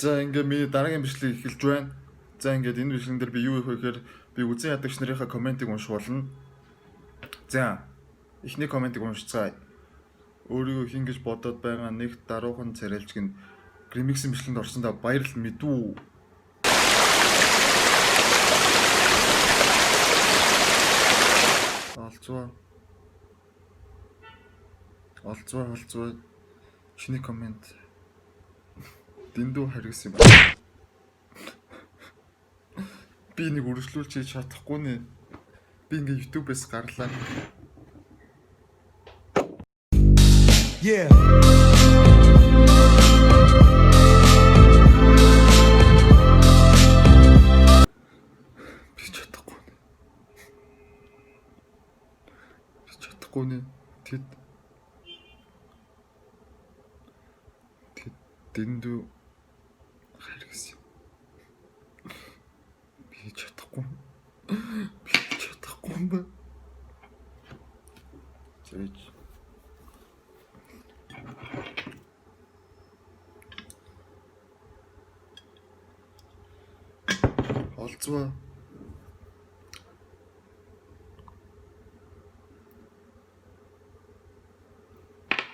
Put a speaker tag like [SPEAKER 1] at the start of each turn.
[SPEAKER 1] За, ингээ миний дараагийн бичлэг эхэлж байна. За, ингээд энэ бичлэгэн дээр би юу хийх вэ гэхээр би үзэн ядагч нарынхаа комментиг унших болно. За, эхний комментиг уншицгаая. Өөрийгөө хин гэж бодоод байгаа нэг даруухан царайлж гин ремиксийн бичлэгэнд орсондоо баярлал мэдүү. Олзуу. Олзуу, олзуу. Чиний коммент дэндүү харгас юм. Би нэг үргэлжлүүлж хийж чадахгүй нэ. Би ингээ YouTube-ээс гарлаа.
[SPEAKER 2] Yeah.
[SPEAKER 1] Би чадахгүй нэ. Би чадахгүй нэ. Тэд Тэд дэндүү харгас юм. Би чадахгүй. Би чадахгүй юм байна. Зэж. Олзуу.